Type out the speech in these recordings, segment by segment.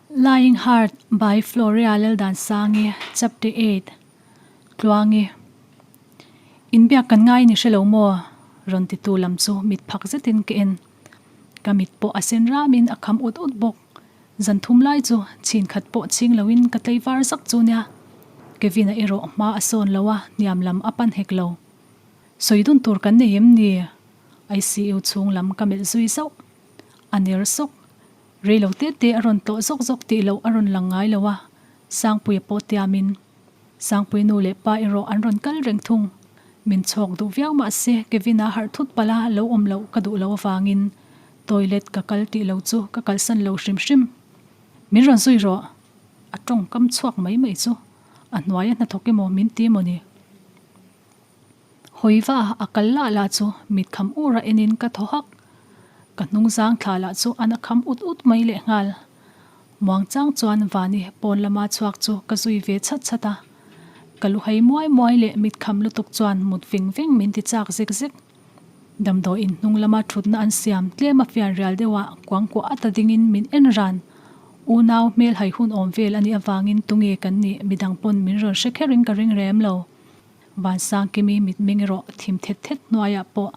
Lying Heart by Floria Laldansangi Chapter 8 Tluangi Inbiak kan ngai ni hre lo maw? Rawn titu lam chu mit phak zetin ka en. Ka mit pawh a sen ramin a kham ut ut bawk. Zan thum lai chu chhin khat pawh chhing loin ka tlei var zak chu nia. Kevin-a erawh hma a sawn lo a, hniam lam a pan hek lo. Sawi dun tur kan nei em ni? ICU chhung lam ka melh zui zauh. A ner sawk. Rei lo te te a rawn tlawh zawk zawk tih loh a rawn lang ngai lo a, Sangpuia pawh tiamin Sangpui nu leh pa erawh an rawn kal reng thung. Min chhawk duh viau mah se Kevin-a harh thut palh a lo awm loh ka duh loh avangin toilet ka kal tih lo chu ka kalsan lo hrim hrim. Min rawn zui rawh! A tawngkam chhuak mai mai chu a hnuaia hnathawk emaw min ti emaw ni? Hawi va a kal lah lah chu mit kham ur a enin ka thaw hak. Ka hnung zang thla lah chu an a kham ut ut mai lehnghal. Muang chang chuan Vani pawn lama chhuak chu ka zui ve chhat chhat a. Ka lu hei muai muai leh mit kham lutuk chuan mut veng veng min ti chak zek zek. Damdawiin hnung lama thutna an siam tlem a fian rial deuh ah kuangkuah ata dingin min en ran. Unau hmel hai hun awm vel a nih avangin tunge kan nih midang pawn min rawn hre kherin ka ring rem lo. Vansangkimi mitmeng erawh thim thet thet hnuaiah pawh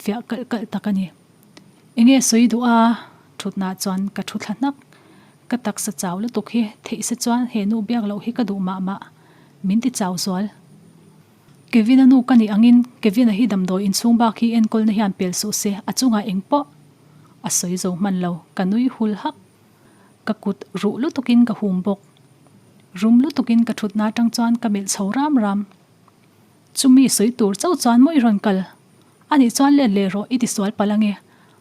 fiah kalh kalh tak a ni. Enge sawi duh a? Thutnah chuan ka thu thla hnak. Ka taksa chau lutuk hi theih se chuan he nu biak loh hi ka duh mah mah. Min ti chau zual. Kevin-a nu ka nih angin Kevin-a hi damdawi inchhung bak hi enkawlna hian pel suh se a chungah eng pawh a sawi zo hman lo. Ka nui hul hak. Ka kut ruh lutukin ka hum bawk. Rum lutukin ka thutna atang chuan ka melh chho ram ram. Chumi sawi tur chauh chuan maw i rawn kal? Anih chuan let leh rawh i ti sual palh ange.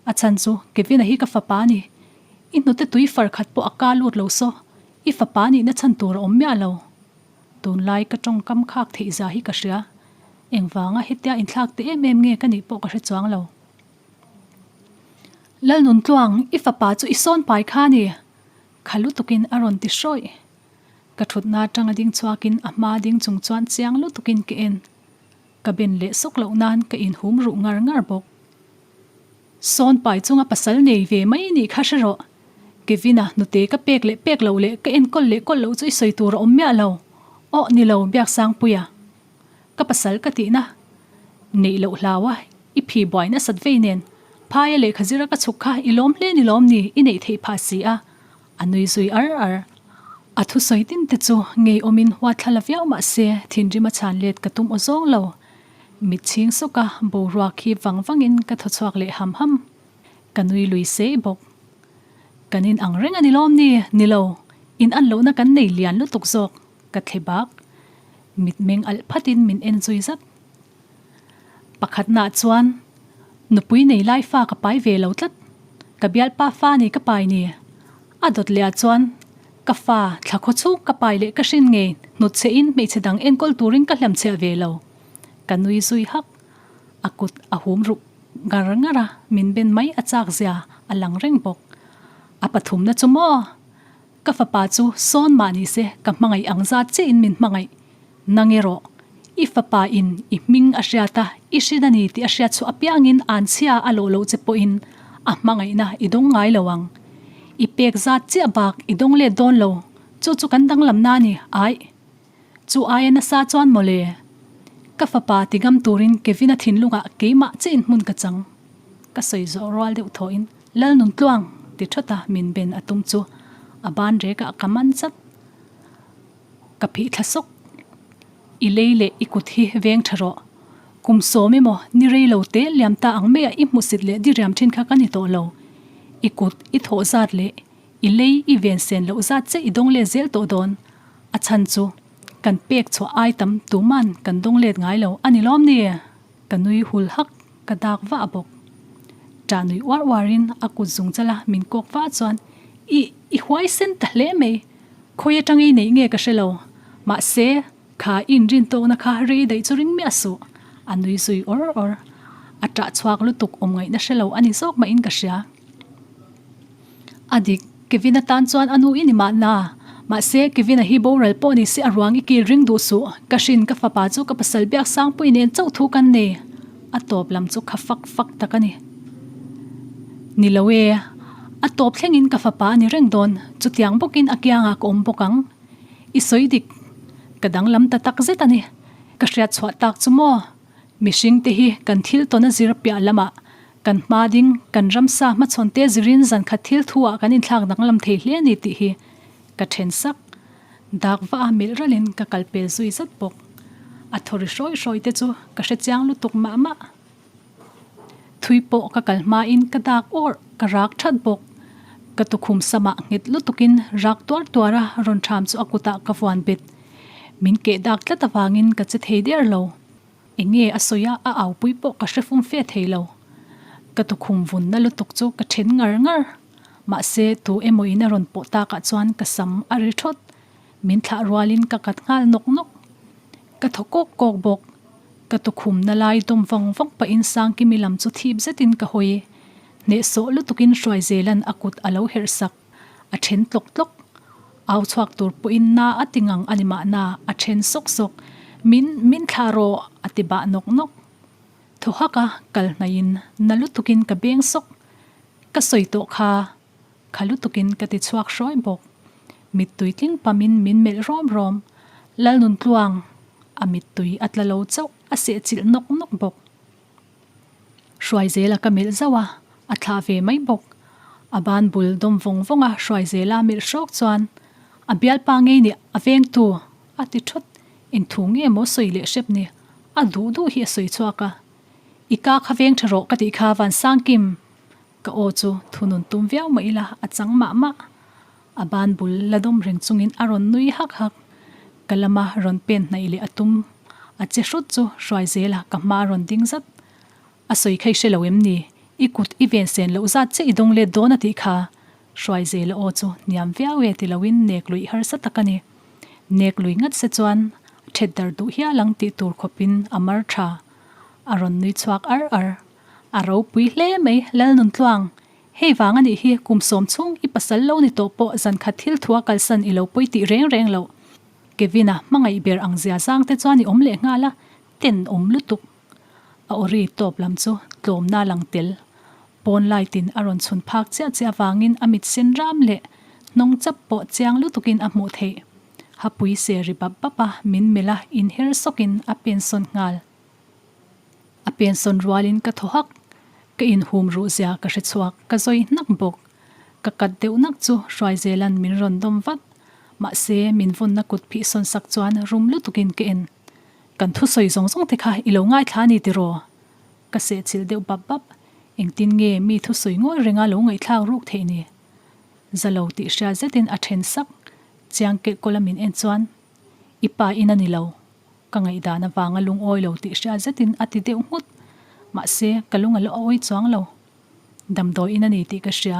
A chhan chu Kevin-a hi ka fapa a ni. I hnute tui far khat pawh a ka lut lo saw. I fapa nihna chhan tur a awm miah lo. Tunlai ka tawngkam khak theih zia hi ka hria. Engvanga hetia inthlak te em em nge ka nih pawh ka hre chuang lo. Lalnuntluang, i fapa chu i sawn pai kha ni? Kha lutukin a rawn ti hrawih. Ka thutna atanga ding chhuakin a hma ding chung chuan chiang lutukin ka en. Ka ben leh sawk loh nan ka inhum ruh ngar ngar bawk. Sawn pai chunga pasal nei ve mai nih kha hre rawh. Kevin-a hnute ka pek leh pek loh leh ka enkawl leh kawl loh chu i sawi tur a awm miah lo. Aw ni lo, Biaksangpuia. Ka pasal ka tihna neih loh hlau a, i phi buai nasat vei nen phaia lehkha zira ka chhuk kha i lawm hle ni lawm ni i neih theih phah si a, a nui zui ar ar. A thusawi tin te chu ngeiawmin huat thla la viau mah se thinrim a chhan let ka tum aw zawng lo. Mit chhing sawk a, boruak hi vang vangin ka thaw chhuak leh ham ham. Ka nui lui sei bawk. Kan in ang reng a ni lawm ni? Ni lo, in an lohna kan nei lian lutuk zawk. Ka thle bak. Mitmeng alh phatin min en zui zat. Pakhatnaah chuan nupui nei lai fa ka pai ve lo tlat. Ka bialpa fa ni ka pai ni. A dawt lehah chuan ka fa thla khaw chhung ka pai leh ka hrin ngei hnutchhehin hmeichhe dang enkawl turin ka hlamchhiah ve lo. Ka nui zui hak. A kut a hum ruh ngar ngar a, min ben mai a chak zia a lang reng bawk. A pathumna chu maw? Ka fapa chu sawn mah ni se ka hmangaih ang zat chiahin min hmangaih. Nang erawh, i fapa in i hming a hriat a, i hrin a ni tih a hriat chhuah apiangin anchhia a lawh loh che pawhin a hmangaihna i dawng ngai lo ang. I pek zat chiah bak i dawng let dawn lo, chu chu kan danglamna a ni, aih. Chu aia nasa chuan mawle. Ka fapa ti ngam turin Kevin-a thinlungah keimah chiahin hmun ka chang. Ka sawi zawh rual deuh thawhin Lalnuntluang ti thawt a min ben a tum chu a ban rekah ka man chat. Ka phih thla sawk. I lei leh i kut hi veng tha rawh. Kum sawm emaw ni rei lo te liam ta ang maiah i hmusit leh diriam thin kha ka ni tawh lo. I kut i thawh zat leh i lei i ven sen loh zat che i dawng let zel tawh dawn. A chhan chu kan pek chhuah ai tam tuman kan dawng let ngai lo a ni lawm ni? Ka nui hul hak, ka dak vah bawk. Ṭah nui uar uarin a kut zung chala min kawk vah chuan, I, i huaisen ta hle mai. Khawi aṭang ei neih nge ka hre lo. Mahse, kha i inrin tawkna kha rei daih chu ring miah suh. A nui zui awr awr. A ṭah chhuak lutuk awm ngaihna hre lo a ni zawk mahin ka hria. A dik, Kevin atan chuan a nu i ni mahna. Mahse, Kevin-a hi boral pawh ni se a ruang i kil ring duh suh. Ka hrin ka fapa chu ka pasal biak sangpui nen chauh thu kan nei. A tawp lam chu kha fak fak tak a ni. Ni lo e. A tawp thlengin ka fapa a ni reng dawn, chutiang bawkin a kiangah ka awm bawk ang. I sawi dik. Ka danglam ta tak zet a ni. Ka hriat chhuah tak chu maw? Mihring te hi kan thil tawn a zir piah lamah kan hma ding, kan ramsa hmachhawn te zirin zan khat thil thu ah kan inthlak danglam thei hle a ni tih hi ka then sak. Dak va a melh ralin ka kal pel zui zat bawk. A thaw ri hrawi hrawi te chu ka hre chiang lutuk mah mah. Thui pawh ka kal hmain ka dak awrh, ka rak that bawk. Ka tukhum samah nghet lutukin rak tuar tuar a rawn ṭham chu a kutah ka vuan bet. Min keh dak tlat avangin ka che thei der lo. Enge a sawi a, a aupui pawh ka hre fum fe thei lo. Ka tukhum vunna lutuk chu ka then ngar ngar. Mahse, tu emaw in a rawn pawh takah chuan ka sam a ri thawt. Min thlah rualin ka kat nghal nawk nawk. Ka thaw kawk kawk bawk. Ka tukhumna lai dawm vawng vawng pahin Sangkimi lam chu thip zetin ka hawi. Hnehsawh lutukin Hruaizela'n a kut a lo herh sak. A then tlawk tlawk. Au chhuak tur pawhin na a ti ngang a ni mahna a then sawk sawk. Min, min thlah rawh a ti bah nawk nawk. Thaw hak a kal hnaihin na lutukin ka beng sawk. Ka sawi tawh kha. Kha lutukin ka ti chhuak hrawi bawk. Mittui tling pamin min melh rawm rawm. Lalnuntluang! A mittui a tla lo chauh a sehchilh nawk nawk bawk. Hruaizela ka melh zauh a, a thlah ve mai bawk. A ban bul dawm vawng vawng a Hruaizela melh hrawk chuan, A bialpa ngei nih a vengtu! a ti thut. Engthu nge maw sawi leh hrep ni? A duh duh hi a sawi chhuak a. I ka kha veng tha rawh ka tih kha Vansangkim! Ka aw chu thunun tum viau mah ila a chang mah mah. A ban bul la dawm reng chungin a rawn nui hak hak. Ka lama rawn pen hnaih leh a tum. A che hrut chu hruai zela ka hma a rawn ding zat. A sawi kha i hre lo em ni? I kut i ven sen loh zat che i dawng let dawn a tih kha. Hruai zela aw chu hniam viau e ti loin nek luih harsa tak a ni. Nek lui ngat se chuan thet dar duh hial ang tih tur khawpin a mar tha. A rawn nui chhuak ar ar. A ropui hle mai Lalnuntluang, hei vang anih hi kum sawm chhung i pasal lo ni tawh pawh zankhat thil thua kalsan i lo pawi tih reng reng loh. Kevin-a hmangaih ber ang zia zang te chuan i awm leh nghal a, ten awm lutuk. A awri tawp lam chu tlawmna lang tel. Pawn light in a rawn chhun phak chiah chiah avangin a mit sen ram leh hnawng chap pawh chiang lutukin a hmuh theih. Hapui se ri bap bap a, min melh a inher sawkin a pensawn nghal. A pensawn rualin ka thaw hak, ka inhum ruh zia ka hre chhuak, ka zawi hnak bawk. Ka kat deuh nak chu Hruaizela'n min rawn dawm vat. Mahse, min vawnna kut phih sawn sak chuan rum lutukin ka en. Kan thusawi zawng zawng te kha i lo ngaithla a ni tiraw? Ka sehchilh deuh bap bap. Engtin nge mi thusawi ngawi renga lo ngaihthlak ruk theih ni? Za lo tih hria zetin a then sak. Chiang kelh kawla min en chuan, I pa in a ni lo. Ka ngaihdan avanga lungawi lo tih hria zetin a ti deuh nghut. Mahse, ka lung a la awi chuang lo. Damdawi in a ni tih ka hria.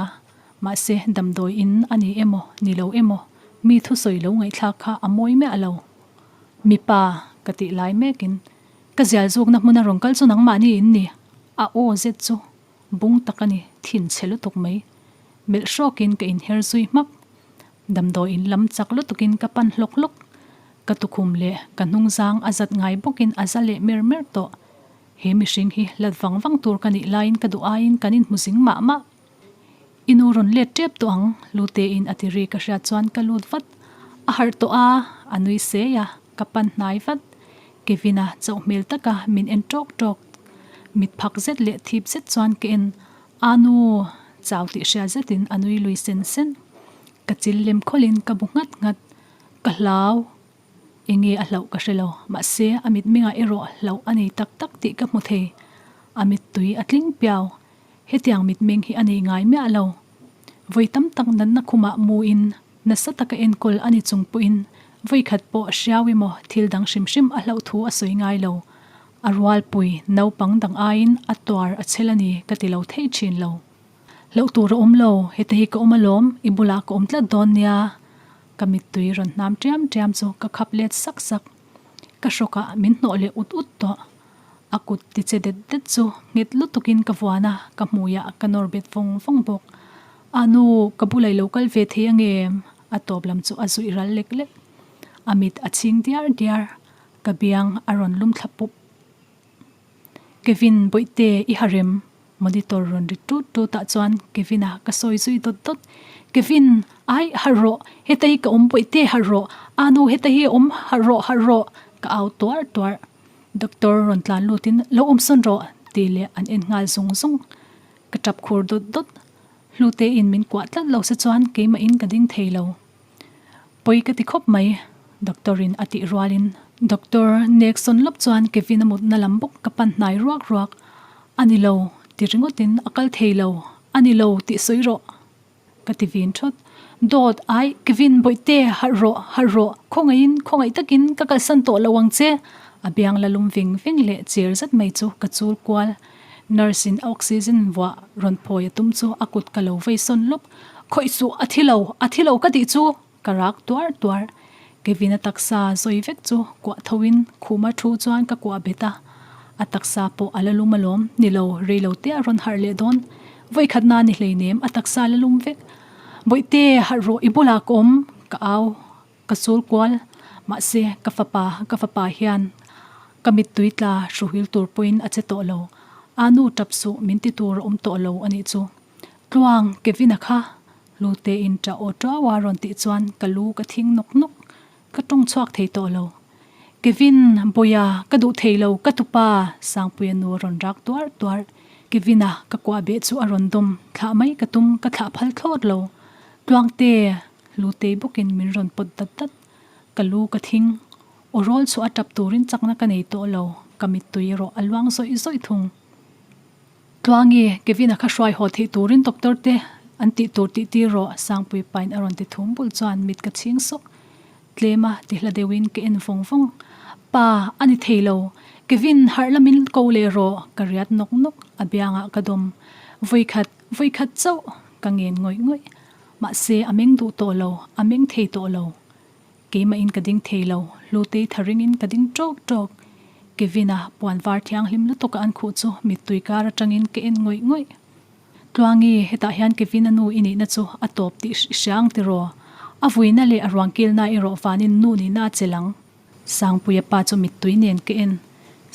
Mahse, damdawi in a ni emaw, ni lo emaw, mi thusawi lo ngaihthlak kha a mawi miah lo. Mipa, ka tih lai mekin, ka zial zukna hmuna rawn kal chu nangmahni in ni. A aw zet chu bung tak a ni, thin chhe lutuk mai. Melh hrawkin ka inher zui hmak. Damdawi in lam chak lutukin ka pan hlawk hlawk. Ka tukhum leh ka hnungzang a zat ngai bawkin a za leh mer mer tawh. He mihring hi lat vang vang tur ka nih laiin ka duh aiin kan inhmu zing mah mah. I nu rawn let tep tawh ang, Lutein a ti ri ka hriat chuan ka lut vat. A harh tawh a, a nui sei a, ka pan hnai vat. Kevin-a chauh hmel taka min en tawk tawk. Mit phak zet leh thip zet chuan ka en A nu chau tih hria zetin a nui lui sen sen. Ka chil lem khawlhin ka bu nghat nghat. Ka hlau. Enge a hlauh ka hre lo. Mahse, a mitmengah erawh hlauh a nei tak tak tih ka hmu thei. A mittui a tling piau. Hetiang mitmeng hi a nei ngai miah lo. Vawi tam tak natna khumah muin nasa taka enkawl a ni chung pawhin vawi khat pawh hriau emaw thil dang hrim hrim a hlauh thu a sawi ngai lo. A rualpui naupang dang aiin a tuar a chhel a ni ka ti lo thei thin lo. Hlauh tur a awm lo, heta hi ka awm alawm, i bulah ka awm tlat dawn nia. Ka mittui rawn hnam tiam tiam chu ka khap let sak sak. Ka hrawkah min hnawh leh ut ut tawh. A kut ti che det det chu nghet lutukin ka vuan a, ka hmuiah ka nawr bet vawng vawng bawk. A nu, ka bulah i lo kal ve thei angem? A tawp lam chu a zuih ral lek lek. A mit a chhing diar diar. Ka biang a rawn lum thla pup. Kevin, Bawihte, i harem. Monitor rawn ri tut tut ah chuan Kevin-a ka sawi zui dawt dawt. Kevin, ai harh rawh, heta hi ka awm pawih te harh rawh, aa nu heta hi awm harh rawh harh rawh ka au tuar tuar. Doctor rawn tlan lutin lo awm sawn rawh tih leh an en nghal zung zung. Ka tap khur dawt dawt. Hlute in min kuah tlat lo se chuan keimah in ka ding thei lo. Pawi ka ti khawp mai, Doctor in a tih rualin Doctor nek sawn lawp chuan Kevin a mutna lam bawk ka pan hnai ruak ruak. A ni lo, ti ringawt in a kal thei lo, a ni lo tih sawi rawh. Ka ti vin thawt. Dawt, ai, Kevin, bawihte, harh rawh, harh rawh, khawngaihin, khawngaih takin ka kalsan tawh lo ang che. A biang la lum veng veng leh cher zet mai chu ka chul kual. Nurse in a oxygen vuah rawn phawi a tum chu a kut ka lo vei sawn lawp. Khawih suh, a thi lo, a thi lo ka tih chu! Ka rak tuar tuar. Kevin a taksa zawi vek chu kuah tho in khuma thu chuan ka kuah bet a. A taksa pawh a la lum alawm, ni lo, rei lo te a rawn harh leh dawn. Vawi khat na ni hleinem a taksa la lum vek. Bawihte, harh rawh i bulah ka awm, ka au, ka chul kual. Mahse, ka fapa, ka fapa hian ka mittui tla hruhil tur pawhin a che tawh lo. A nu tap suh min ti tur a awm tawh lo a nih chu. Tluang, Kevin-a kha Lute in ṭah aw ṭuau a rawn tih chuan ka lu ka thing nawk nawk, ka ṭawng chhuak thei tawh lo. Kevin, Bawiha, ka duh thei lo, ka tupa! Sangpuia nu a rawn rak tuar tuar. Kevin-a ka kuah beh chu a rawn dawm, thlah mai ka tum, ka thlah phal thlawt lo. Tluangte, Lutei bawkin min rawn pawt dat dat. Ka lu ka thing, aw rawl chhuah a ṭap turin chakna ka nei tawh lo, ka mittui erawh a luang zawih zawih thung. Tluangi, Kevin-a kha hruai haw theih turin doctor te an tih tur tih tir rawh, Sangpui pain a rawn ti thum bul chuan mit ka chhing sawk. Tlema ti hla deuhin ka en vawng vawng. Pa, a ni thei lo. Kevin, harh la min ko leh rawh, ka riat nawk nawk, a biangah ka dawm. Vawikhat, vawikhat chauh, ka ngen ngawih ngawih. Mahse, a meng duh tawh lo, a meng thei tawh lo. Keimahin ka ding thei lo, Hlutei tha ringin ka ding ṭawk ṭawk. Kevin-a puan var thianghlim lutuk a an khuh chu mittui kar aṭangin ka en ngawih ngawih. Tluangi, hetah hian Kevin-a nu i nihna chu a tawp tih i hria ang tiraw? A vuina leh a ruang kilna erawh vanin nu nihna a chelh ang. Sangpuia pa chu mittui nen ka en.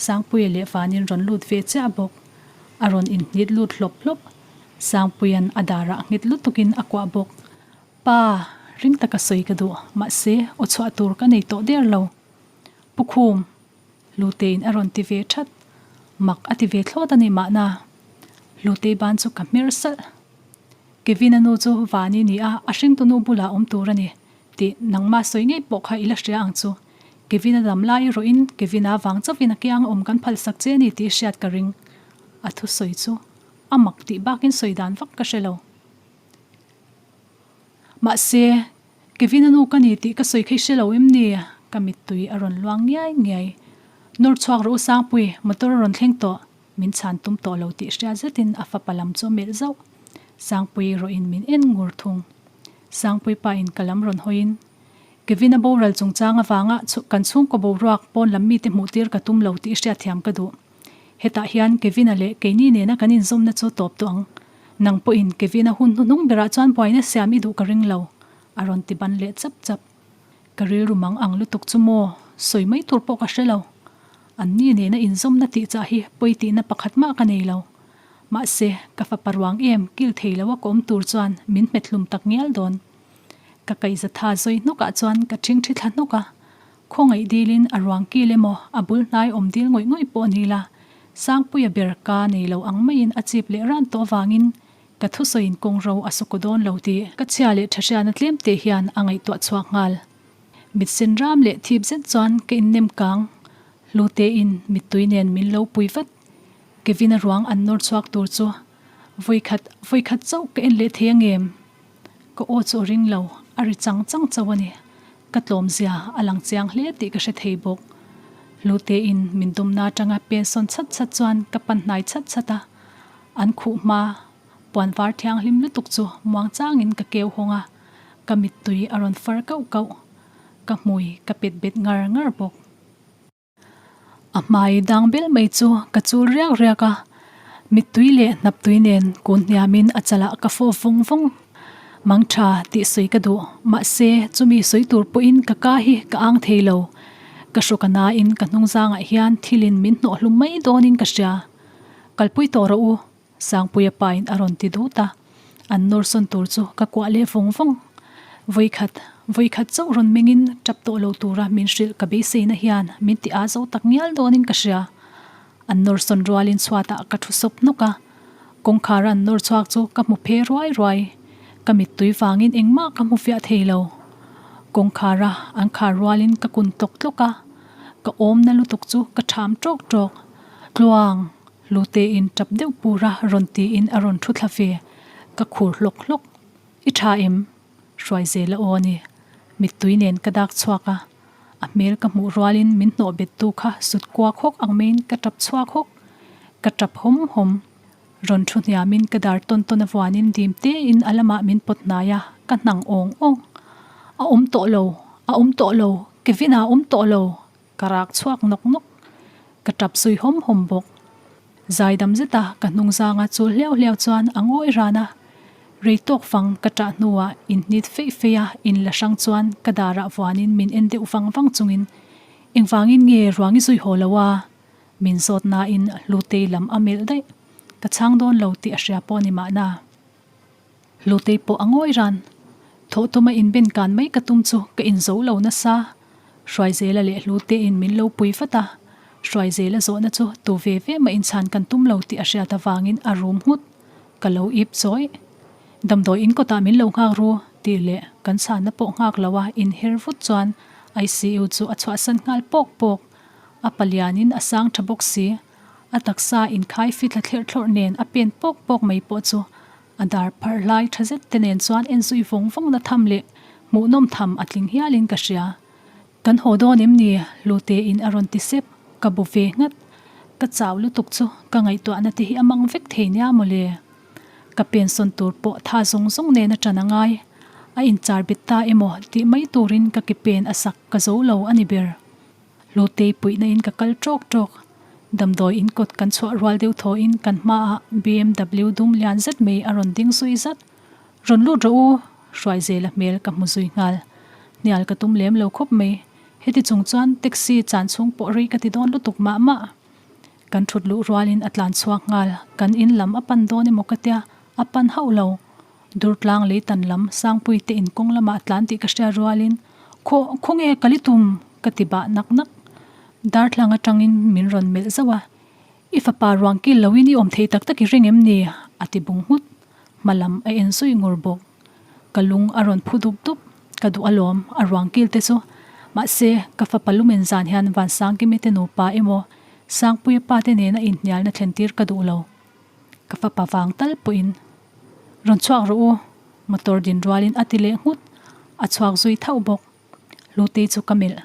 Sangpuia leh vanin rawn lut ve chiah bawk. A rawn inhnit lut hlawp hlawp. Sangpuia'n a darah nghet lutukin a kuah bawk. Pa, ring taka sawi ka duh, mahse aw chhuah tur ka nei tawh der lo. Pu Khum, Hlutei'n a rawn ti ve that. Mak a ti ve thlawt a ni mahna. Hlutei ban chu ka hmer salh. Kevin-a nu chu Vani ni a, a hringtu nu bulah awm tur a ni tih nangmah sawi ngei pawh kha i la hria ang chu. Kevin-a dam lai erawhin Kevin-a vang chauhin a kiang awm kan phalsak che a ni tih hriat ka ring. A thusawi chu a mak tih bakin sawi dan vak ka hre lo. Mahse, Kevin-a nu ka ni tih ka sawi kha i hre lo em ni? Ka mittui a rawn luang ngiai ngiai. Nawr chhuak rawh u Sangpui, motor a rawn thleng tawh. Min chhan tum tawh lo tih hria zetin a fapa lam chu a melh zauh. Sangpui rawhin min en ngur thung. Sangpui pa in ka lam rawn hawiin, Kevin-a boral chungchang avanga kan chhungkaw boruak pawn lam mite hmuh tir ka tum lo tih hriatthiam ka duh. Hetah hian Kevin-a leh keini nena kan inzawmna chu tawp tawh ang. Nang pawhin Kevin-a hun hnuhnung berah chuan buaina siam i duh ka ring lo, a rawn ti ban leh chap chap. Ka rilru mang ang lutuk chu maw, sawi mai tur pawh ka hre lo. Anni nena inzawmna tih chah hi pawi tihna pakhat mah ka nei lo. Mahse, ka fapa ruang em kil thei lo a ka awm tur chuan min hmet hlum tak ngial dawn. Ka kaihza tha zawi hnawkah chuan ka ṭhingṭhi thla hnawk a, Khawngaih dilin a ruang kil emaw a bul hnai awm dil ngawih ngawih pawh ni la, Sangpuia ber ka nei lo ang maiin a chip leh ran tawh avangin ka thusawiin kawng ro a sukaw dawn lo tih ka chhia leh tha hriatna tlem te hian a ngaihtuah chhuak nghal. Mit sen ram leh thip zet chuan ka innem kang. Hlutein mittui nen min lo pui vat. Kevin-a ruang an nawr chhuak tur chu vawikhat vawikhat chauh ka en leh thei angem? Ka aw chu a ring lo, a ri chang chang chauh a ni. Ka tlawmzia a lang chiang hle tih ka hre thei bawk. Hlutein min dumna atanga pen sawn chhat chhat chuan ka pan hnai chhat chhat a. An khuh hma puan var thianghlim lutuk chu muang changin ka keu hawng a, ka mittui a rawn far kauh kauh. Ka hmui ka pet bet ngar ngar bawk. A hmai dang bel mai chu ka chul riak riak a, mittui leh hnaptui nen kun hniamin a chalah ka fawp vawng vawng. Mang tha tih sawi ka duh, mahse chumi sawi tur pawhin ka ka hi ka ang thei lo. Ka hrawk a nain ka hnungzangah hian thilin min hnawh hlum mai dawnin ka hria. Kalpui tawh rawh u. Sangpuia pain a rawn ti dut a, an nawr sawn tur chu ka kuah leh vawng vawng. Vawikhat, vawikhat chauh rawn mengin tap tawh lo tura min hrilh ka beiseina hian min ti aa zo tak ngial dawnin ka hria. An nawr sawn rualin chhuatah ka thu sawp hnawk a, kawngkhar an nawr chhuak chu ka hmu phe ruai ruai. Ka mittui vangin engmah ka hmu fiah thei lo. Kawngkhara an khar rualin ka kun tlawk tlawk a, ka awmna lutuk chu ka ṭham ṭawk ṭawk. Tluang! Lutein tap deuh pura rawn tiin a rawn thu thla ve. Ka khur hlawk hlawk. I tha em? Hruaizela aw a ni. Mittui nen ka dak chhuak a. A hmel ka hmuh rualin min hnawh bettu kha sut kuak hawk ang maiin ka tap chhuak hawk. Ka tap hawm hawm. Rawn thu hniamin ka dar tawn tawn a vuanin dim tein a lamah min pawt hnai a, ka hnang awng awng. A awm tawh lo, a awm tawh lo, Kevin-a a awm tawh lo, Ka rak chhuak nawk nawk. Ka tap zui hawm hawm bawk. Zaidam zeta ka hnung zanga chul hliau hliau chuan a ngawi ran a. Rei tawk fang ka ṭah hnuah inhnit feih feih a in la hrang chuan ka darah vuanin min en deuh vang vang chungin, Engvangin nge ruang i zui haw lo a? Min zawt nain Hlutei lam a melh daih. Ka chhang dawn lo tih a hria pawh a ni mahna. Hlutei pawh a ngawi ran. Thawh tuma inben kan mai ka tum chu ka inzo lo nasa. Hruaizela leh Hluteiin min lo pui vat a. Hruaizela zawhna chu tu ve ve mah inchhan kan tum lo tih a hriat avangin a rum nghut. Ka lo ip chawi. Damdawi in kawtah min lo nghak ru tih leh kan chhanna pawh nghak lo a inher vut chuan ICU chu a chhuahsan nghal pawk pawk. A palianin a sang tha bawk si. A taksa inkhai fithla thlerh thlawrh nen a pen pawk pawk mai pawh chu a dar pharh hlai tha zet te nen chuan en zui vawng vawng na tham leh hmuhnawm tham a tling hialin ka hria. Kan haw dawn em ni? Hlute in a rawn ti sep. Ka bu ve nghat. Ka chau lutuk chu ka ngaihtuahna te hi a mang vek thei nia mawle. Ka pensawn tur pawh tha zawng zawng nen a ṭan a ngai. A inchar bet ta emaw tih mai turin ka ke pen a sak ka zo lo a ni ber. Hlutei puihna in ka kal ṭawk ṭawk. Damdawi in kawt kan chhuah rual deuh thaw in kan hmaah BMW dum lian zet mai a rawn ding zui zat. Rawn lut rawh u! Hruaizela hmel ka hmu zui nghal. Hnial ka tum lem lo khawp mai. Heti chung chuan taxi chan chhung pawh rei ka ti dawn lutuk mah mah. Kan thut luh rualin a tlan chhuak nghal. Kan in lam a pan dawn emaw ka tia, a pan hauh lo. Durtlang leitan lam Sangpui te in kawng lamah a tlan tih ka hria rualin, Khaw, khawnge ka li tum? ka ti bah nak nak. Darthlang atangin min rawn melh zauh a, I fapa ruang kil loin i awm thei tak tak i ring em ni? a ti bung nghut. Hma lam a en zui ngur bawk. Ka lung a rawn phu dup dup. Ka duh alawm, a ruang kil te chu. Mahse, ka fapa lumen zan hian Vansangkimi te nupa emaw Sangpuia pa te nena inhnialna thlen tir ka duh lo. Ka fapa vang tal pawhin, Rawn chhuak rawh u, motor din rualin a ti leh nghut. A chhuak zui thauh bawk. Lutei chu ka melh.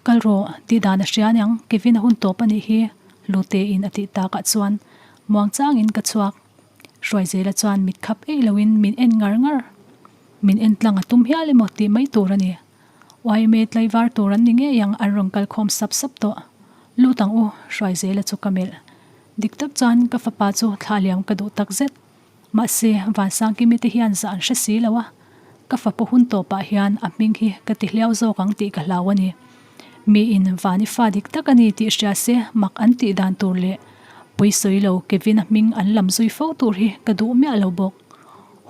Kal rawh, tih dan a hria aniang, Kevin a hun tawp a nih hi, Luteiin a tih takah chuan muangchangin ka chhuak. Hruaizela chuan mit khap eih loin min en ngar ngar. Min en tlang a tum hial emaw tih mai tur a ni. Yma tlaivar tur an ni ngei ang an rawn kal khawm sap sap tawh. Lut ang u, Hruaizela chu ka melh. Dik tak chuan ka fapa chu thla liam ka duh tak zet. Mahse, Vansangkimi te hian zah an hre si lo a, ka fapa hun tawpah hian a hming hi ka ti hliau zawk ang tih ka hlau a ni. Miin Vani fa dik tak a ni tih hria se mak an tih dan tur leh pawisawi lo Kevin-a hming an lam zui fo tur hi ka duh miah lo bawk.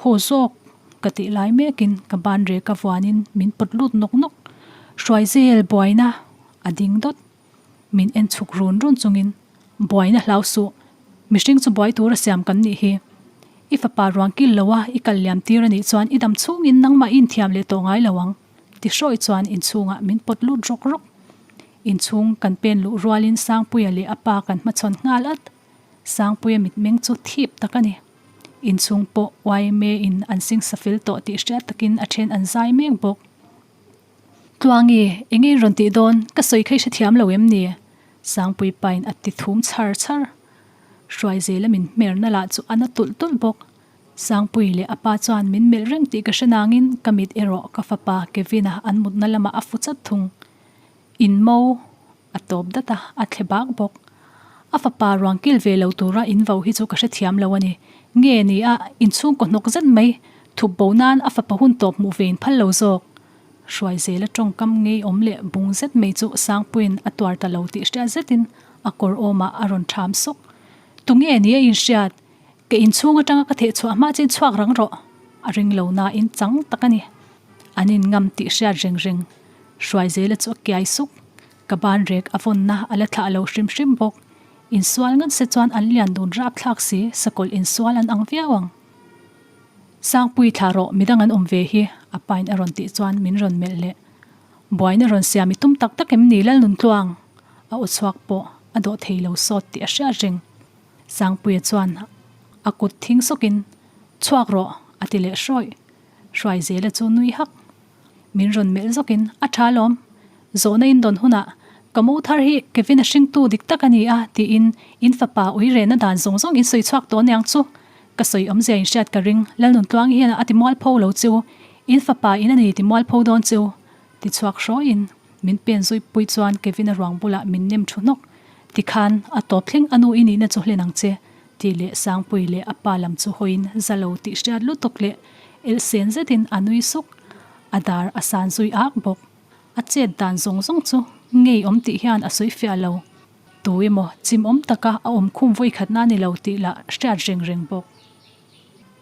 Haw zawk! Ka tih lai mekin ka ban rek a vuanin min pawt lut nawk nawk. Hruaizel buaina a ding dawt. Min en chhuk run run chungin, Buaina hlau suh, mihring chu buai tura siam kan nih hi. I fapa ruang kil lo a i kal liam tir a nih chuan i dam chhungin nangmah i inthiam leh tawh ngai lo ang, ti hrawi chuan inchhungah min pawt lut rawk rawk. Inchhung kan pen luh rualin Sangpuia leh a pa kan hmachhawn nghal at. Sangpuia mitmeng chu thip tak a ni. Inchhung pawh yma in an singsa fel tawh tih hriat takin a then an zai mek bawk. Tluangi, eng in rawn tih dawn? Ka sawi kha i hrethiam lo em ni? Sangpui pain a ti thum chhar chhar. Hruaizela min hmerna lah chu a na tulh tulh bawk. Sangpui leh a pa chuan min melh reng tih ka hre nangin ka mit erawh ka fapa Kevin-a an mutna lamah a fu chat thung. In mo. A tawp dat a, a thle bak bawk. A fapa ruang kil ve lo tura in vo hi chu ka hrethiam lo a ni. Nge ni a, inchhungkaw hnawk zet mai, thup bo nan a fapa hun tawp hmuh ve in phal lo zawk. Hruaizela tawngkam ngei awm leh bung zet mai chu Sangpuiin a tuar ta lo tih hriat zetin a kawr awmah a rawn ṭham sawk. Tunge ni a inhriat? Ka inchhung atanga ka theh chhuah hma chin chhuak rang rawh, a ring lo nain chang tak a ni. An in ngam tih hriat reng reng. Hruaizela chu a kiai suk. Ka ban rek a vawnna a la thlah lo hrim hrim bawk. Insual ngat se chuan an lian dun rapthlak si, sakawlh insual an ang viau ang. Sangpui thla rawh, midang an awm ve hi, a pain a rawn tih chuan min rawn melh leh. Buaina rawn siam i tum tak tak em ni Lalnuntluang? A aw chhuak pawh a dawh thei lo sawt tih a hriat reng. Sangpuia chuan a kut thing sawkin, Chhuak rawh, a ti leh hrawih. Hruaizela chu nui hak. Min rawn melh zawkin, A tha lawm. Zawhna in dawn hunah, Ka mo thar hi Kevin a hringtu dik tak a ni a, tiin in fapa ui rehna dan zawng zawng in sawi chhuak tawh aniang chu. Ka sawi awmzia in hriat ka ring, Lalnuntluangi hian a ti mualpho lo chu. In fapa in a ni ti mualpho dawn chu. Ti chhuak hrawiin min pen zui pui chuan Kevin a ruang bulah min nem thu hnawk. Tikhan, a tawp thleng a nu i nihna chu hlen ang che, tih leh Sangpui leh a pa lam chu hawiin za lo tih hriat lutuk leh elhsen zetin a nui suk. A dar a san zui ak bawk. A chet dan zawng zawng chu ngei awm tih hian a sawi fiah lo. Tu emaw chimawm taka a awm khum vawikhatna a ni lo tih lah hriat reng reng bawk.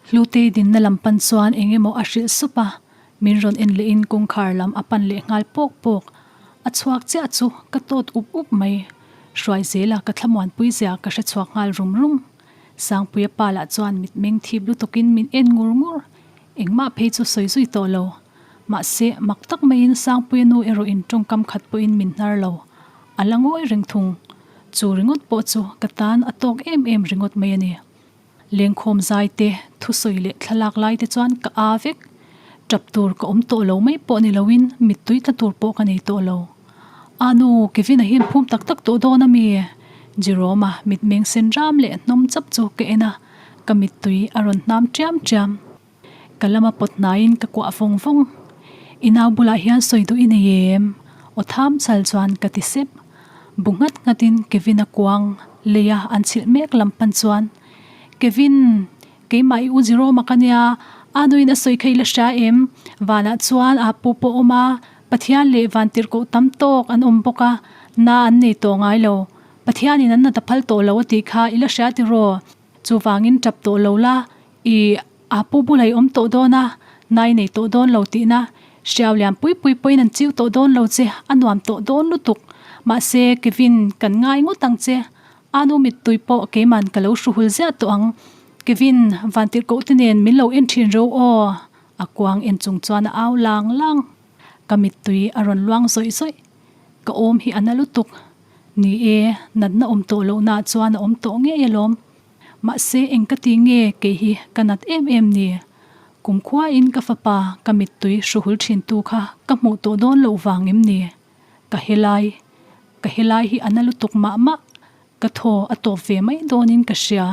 Hlutei dinna lam pan chuan eng emaw a hrilh sup a, min rawn en lehin kawngkhar lam a pan leh nghal pawk pawk. A chhuak chiah chu ka tawt up up mai. Hruaizela ka thlamuanpui zia ka hre chhuak nghal rum rum. Sangpuia pa lah chuan mitmeng thip lutukin min en ngur ngur. Engmah phei chu sawi zui tawh lo. Mahse, mak tak maiin Sangpuia nu erawhin tawngkam khat pawhin min hnar lo. A la ngawi reng thung. Chu ringawt pawh chu ka tan a tawk em em ringawt mai a ni. Lengkhawm zai te, thusawi leh thlalak lai te chuan ka aa vek. Tap tur ka awm tawh lo mai pawh ni loin mittui tla tur pawh ka nei tawh lo. A nu, Kevin-a hian phum tak tak tawh dawn a mi? Jerome-a mitmeng sen ram leh hnawm chap chu ka en a, ka mittui a rawn hnam ṭiam ṭiam. Ka lama pawt hnaiin ka kuah vawng vawng. I nau bulah hian sawi duh i nei em? Aw tham chal chuan ka ti sep. Bu nghat nghatin Kevin-a kuang leia an chhilh mek lam pan chuan, Kevin, keimah i u Jerome-a ka nia, a nuin a sawi kha i la hria em? Vanah chuan a pu pawh awm a, Pathian leh vantirhkoh tam tawk an awm bawk a, na an nei tawh ngai lo. Pathianin an nata phal tawh lo a tih kha i la hria tiraw? Chuvangin tap tawh lo la, i a pu bulah i awm tawh dawn a, nai nei tawh dawn lo tihna, hriau lian pui pui pawhin an chiu tawh dawn lo che, a nuam tawh dawn lutuk. Mahse, Kevin, kan ngai ngawt ang che. A nu mittui pawh keiman ka lo hruhul ziah tawh ang. Kevin, vantirhkoh te nen min lo en thin ro aw, a kuang en chung chuan a au lang lang. Ka mittui a rawn luang zawih zawih. Ka awm hi a na lutuk. Ni e, natna awm tawh lohnaah chuan a awm tawh ngei alawm. Mahse eng ka ti nge kei hi ka nat em em ni? Kumkhuain ka fapa ka mittui hruhul thintu kha ka hmuh tawh dawn loh vang em ni? Ka helai, ka helai hi a na lutuk mah mah, ka thaw a tawp ve mai dawnin ka hria.